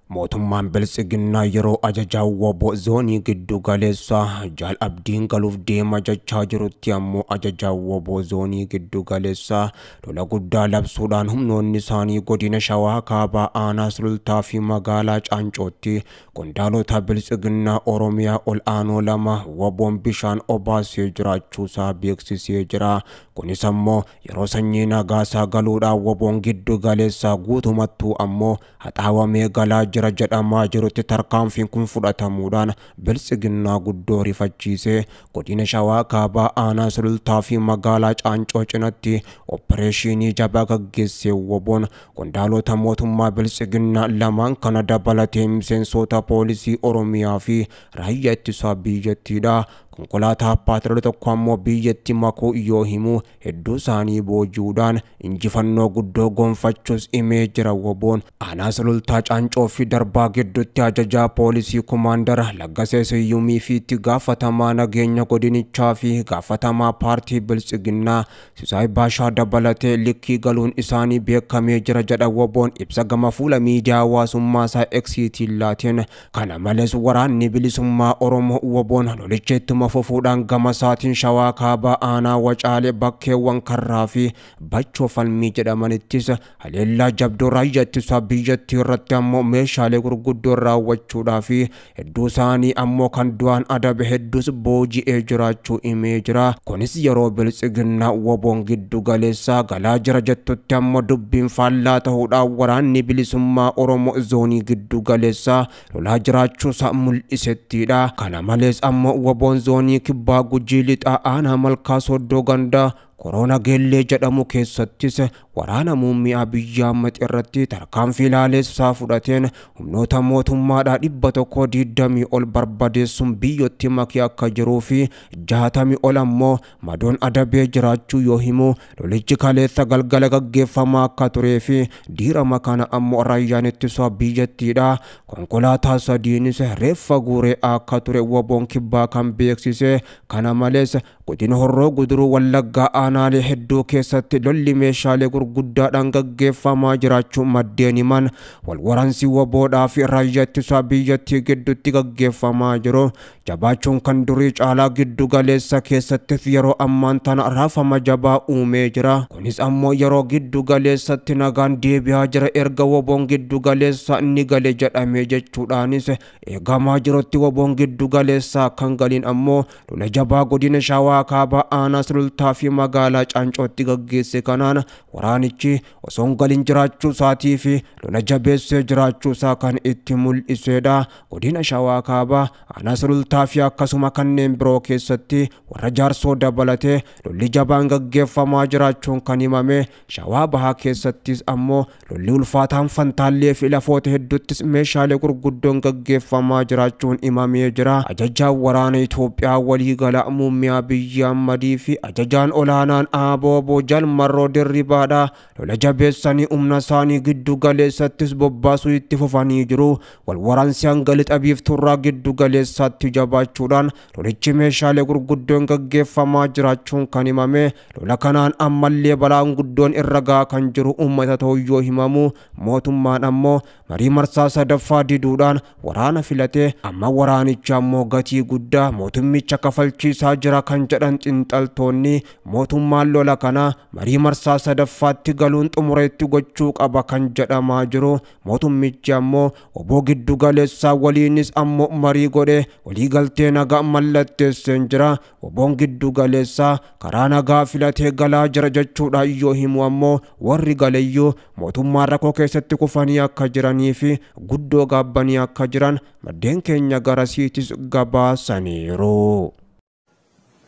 Mootummaan Biltsiginnaa yeroo ajajaa WBO zoonii giddu galeessaa Jaal Abdiin galuuf deema jechaa jirutti ammoo ajajaa WBO zoonii giddu galeessaa lola guddaa labsuudhaan humnoonni isaanii godina Shawaa Kaabaa aanaa Sulultaa fi magaalaa Caancootti qondaalota Biltsiginnaa Oromiyaa ol aanoo lama WBOn bishaan obaasee jiraachuusaa beeksisee jira. Kunis ammoo yeroo sanyii nagaasaa galuudhaan WBOn giddu galeessaa guutumattuu ammoo haxaawamee galaa jira jedhamaa jirutti tarkaanfiin kun fudhatamuudhaan Biltsiginnaa guddoo rifachiisee godina Shawaa Kaabaa aanaa Sulultaa fi magaalaa Caancoo cinatti opereeshinii jabaa gaggeessee WBOn qondaalota mootummaa Biltsiginnaa lamaan kana dabalatee miseensota poolisii Oromiyaa fi raayyaa ittisaa biyyattiidha. Konkolaataa paatroolii tokko ammoo biyyatti makuu yoo himu hedduu isaanii booji'uudhaan injifannoo guddoo gonfachuus himee jira WBOn. Aanaa Sulultaa Caancoo fi Darbaa gidduutti ajajaa poolisii kumaandara Laggasee Siyyumii fi itti gaafatamaa nageenya godinichaa fi gaafatamaa paartii Biltsiginnaa Sisaay Baashaa dabalatee likkii galuun isaanii beekamee jira jedha WBOn ibsa gama fuula miidiyaa hawaasummaa isaa Eksiitiin laateen. Kana malees waraanni bilisummaa Oromoo WBOn lolicha ittuma fufuudhaan gama isaatiin Shawaa Kaabaa aanaa Wacaalee bakkeewwan Karraa fi Bachoo Falmii jedhamanittis haleellaa jabduu raayyaa ittisaa biyyattii irratti ammoo meeshaalee gurguddoo raawwachuudhaa fi hedduu isaanii ammoo kan du'aan adabe hedduus booji'ee jiraachuu himee jira. Kunis yeroo Biltsiginnaa WBOn giddu galeessaa galaa jira jettutti ammoo dubbiin faallaa ta'uudhaan waraanni bilisummaa Oromoo zoonii giddu galeessaa lolaa jiraachuusaa mul'isettidha. Kana malees ammoo WBOn zoonii kibbaa Gujii lixaa aanaa Malkaa Sooddoo gandaa Koroona Geellee jedhamu keessattis waraana muummee Abiyyi Ahmad irratti tarkaanfii laaleessaa fudhateen humnoota mootummaadhaa 120 ol barbadeessuun biyyootti makee akka jiruu fi 60 ol ammoo madoon adabee jiraachuu yoo himu lolichi kaleessa galgala gaggeeffamaa akka turee fi diirama kana ammoo raayyaan ittisaa biyyattiidha. Konkolaataa sadiinis reeffa guuree akka ture WBOn kibbaa kan beeksise. Kana malees godina Horroo Guduruu Wallaggaa aanaalee hedduu keessatti lolli meeshaalee gurguddaadhaan gaggeeffamaa jiraachuu maddeen himan. Wal waraansi WBOdhaa fi raayyaa ittisaa biyyattii gidduutti gaggeeffamaa jiru jabaachuun kan durii caalaa giddu galeessa keessattis yeroo ammaan tana raafama jabaa uumee jira. Kunis ammoo yeroo giddu galeessatti nagaan deebi'aa jira erga WBOn giddu galeessa ni gale jedhamee jechuudhaanis eegamaa jirutti WBOn giddu galeessaa kan galiin ammoo lola jabaa godina Shawaa Kaabaa aanaa Sulultaa fi magaalaa Caancootti gaggeesse kanaan waraanichi osoo hin galin jiraachuu isaatii fi lola jabeessee jiraachuu isaa kan itti mul'isedha. Godina Shawaa Kaabaa aanaa Sulultaa fi akkasuma kanneen biroo keessatti warra jaarsoo dabalatee lolli jabaan gaggeeffamaa jiraachuun kan himame. Shawaa Bahaa keessattis ammoo lolli ulfaataan Fantaallee fi lafoota hedduuttis meeshaalee gurguddoon gaggeeffamaa jiraachuun himamee jira. Ajajaan waraana Itoophiyaa waliigala muummee Abiyyi Ahmadii fi ajajaan olaanaan ABO Jaal Marroo Dirribaadha. Lola jabeessanii humna isaanii giddu galeessattis bobbaasuu itti fufanii jiru. Wal waraansi hanga lixa biiftuurraa giddu galeessaatti jabaachuudhaan lolichi meeshaalee gurguddoon gaggeeffamaa jiraachuun kan himame. Lola kanaan ammallee balaan guddoon irra gahaa kan jiru uummata ta'uu yoo himamu mootummaan ammoo marii marsaa sadaffaa diduudhaan waraana filatee amma waraanicha ammoo gatii guddaa mootummicha kafalchiisaa jira kan jedhan xiinxaltoonni mootummaan lola kana marii marsaa sadaffaatti galuun xumura itti gochuu qaba kan jedhamaa jiru. Mootummichi ammoo obbo giddu galeessaa waliinis ammoo marii godhe waliigaltee nagaa mallatteesseen jira. Obboon giddu galeessaa karaa nagaa filatee galaa jira jechuudha yoo himu ammoo warri galeeyyuu mootummaa rakkoo keessatti kufanii akka jiranii fi guddoo gaabbanii akka jiran maddeen keenya garasiitis gabaasaniiru.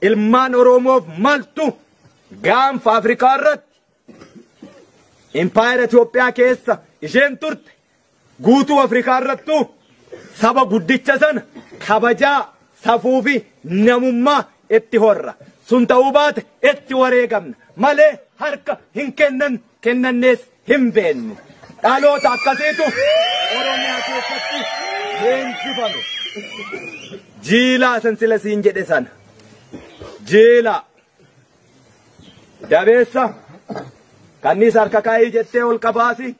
Ilmaan Oromoof maltu gaanfa Afrikaa irratti impaayera Itoophiyaa keessa isheen turte guutuu Afrikaa irrattu saba guddicha sana kabajaa safuu fi namummaa itti horra. Sun ta'uu baate itti wareegamna malee harka hin kennan kennannees hin beennu. Dhaloota akkasiitu Oromiyaa keessatti leenjifame. Jiilaa san sila siin jedhe sana. Jiilaa dabeessa kanniisa harka kaa'ii jettee ol qabaasi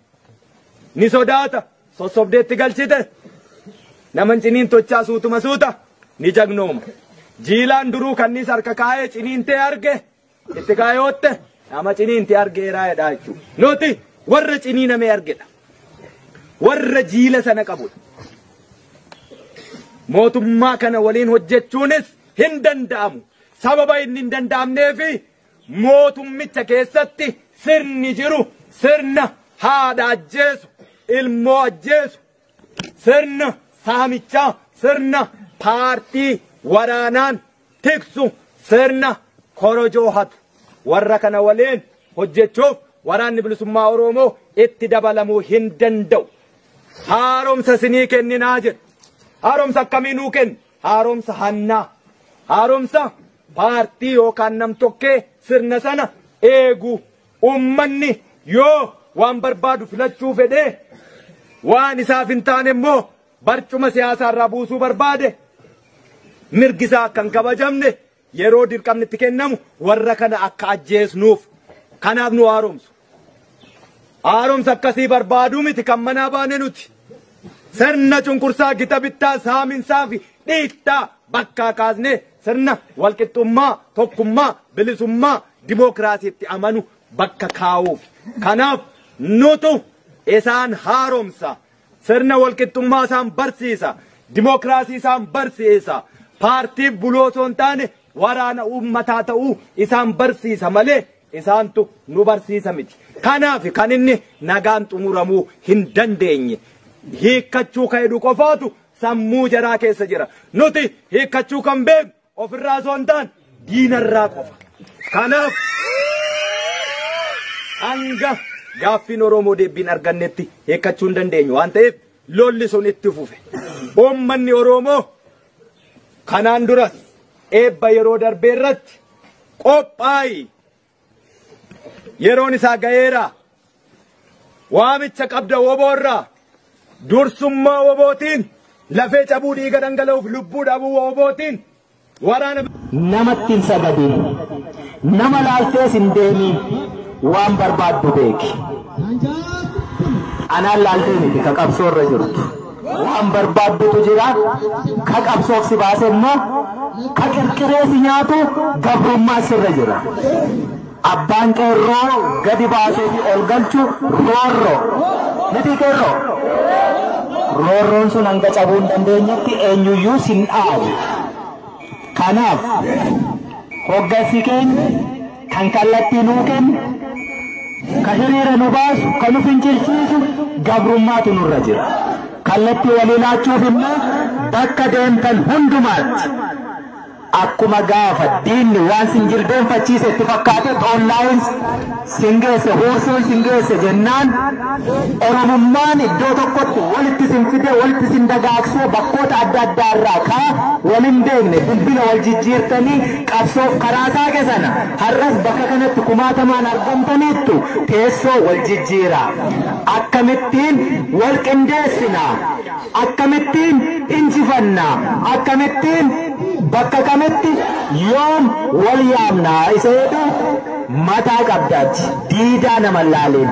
ni sodaata. sossobdeetti galchite naman ciniin tochaa suutuma suuta ni jagnooma. Jiilaan duruu kanniis harka kaa'ee ciniintee arge itti kaayootte nama ciniintee argeeraa jedhaa jechuudha. Nuti warra ciniinamee argedha. Warra jiila sana qabudha. Mootummaa kana waliin hojjechuunis hin danda'amu. Sababa inni hin danda'amneefi mootummicha keessatti sirni jiru sirna haadha ajjeesu, ilmoo ajjeesu, sirna saamichaa, sirna paartii waraanaan tiksu, sirna korojoo hatu. Warra kana waliin hojjechuuf waraanni bilisummaa Oromoo itti dabalamuu hin danda'u. Haaromsa sinii kenninaa jedhu. Haaromsa akkamii nuu kennu? Haaromsa hannaa. Haaromsa paartii yookaan nam-tokkee sirna sana eegu. Uummanni yoo waan barbaadu filachuu fedhee waan isaaf hin taane immoo barcuma siyaasaa irraa buusuu barbaade mirgi isaa akka hin kabajamne yeroo dirqamni itti kennamu warra kana akka ajjeesnuuf kanaaf nu haaromsu. Haaromsa akkasii barbaaduu miti kan manaa baane nuti. Sirna cunqursaa gita bittaa saaminsaa fi dhiittaa bakkaa kaasnee sirna walqixxummaa, tokkummaa, bilisummaa, dimookiraasiitti amanu bakka kaa'uuf. Kanaaf nutu isaan haaromsa. Sirna walqixxummaa isaan barsiisa. Dimookiraasii isaan barsiisa. Paartiif buloo osoo hin taane waraana uummataa ta'uu isaan barsiisa malee isaantu nu barsiisa miti. Kanaaf kan inni nagaan xumuramuu hin dandeenye. Hiikkachuu kan jedhu qofaatu sammuu jaraa keessa jira. Nuti hiikkachuu kan beeknu ofirraa osoo hin taane diinarraa qofa. Kanaaf hanga gaaffiin Oromoo deebiin argannetti hiikkachuu hin dandeenyu waan ta'eef lolli sun itti fufe. Uummanni Oromoo kanaan duras eebba yeroo darbee irratti qophaa'i. Yeroon isaa ga'eera. Waamicha qabda woboorraa dursummaa wobootiin lafee cabuu dhiiga dhangala'uuf lubbuu dhabuu wobootiin waraana namatti hin sagadin, nama laaltees hin deemin, waan barbaaddu beeki. Anaan laaltee miti ka qabsoo irra jirtu. Waan barbaaddutu jira, ka qabsoof si baase immoo ka qirqiree si nyaatu gabrummaa sirra jira. Abbaan qeerroo gadi baasee fi ol galchu roorroo. Miti qeerroo. Roorroon sun hanga cabuu hin dandeenyetti eenyuyyuu sin dhaabu. Kanaaf hoggansi keenya kan kallattii nuu kennu, ka hiriira nu baasu, ka nu fincilchiisu gabrummaatu nurra jira. Kallattii walii laachuuf immoo bakka deemtan hundumaatti akkuma gaafa diinni waan sin jilbeenfachiise itti fakkaate xoollaayin sin geesse, huursuun sin geesse jennaan Oromummaan iddoo tokkotti walitti sin fide, walitti sin dagaagsee bakkoota adda addaa irraa kaa walin beekne bilbila wal jijjiirtanii qabsoof karaa saaqe sana har'as bakka kanatti kumaatamaan argamtaniittu teessoo wal jijjiiraa. Akkamittiin wal qindeessinaa? Akkamittiin injifannaa? Akkamittiin bakka kamitti yoom wal yaamnaa? Isa jedhu mataa qabdaati. Diidaa nama laaleen.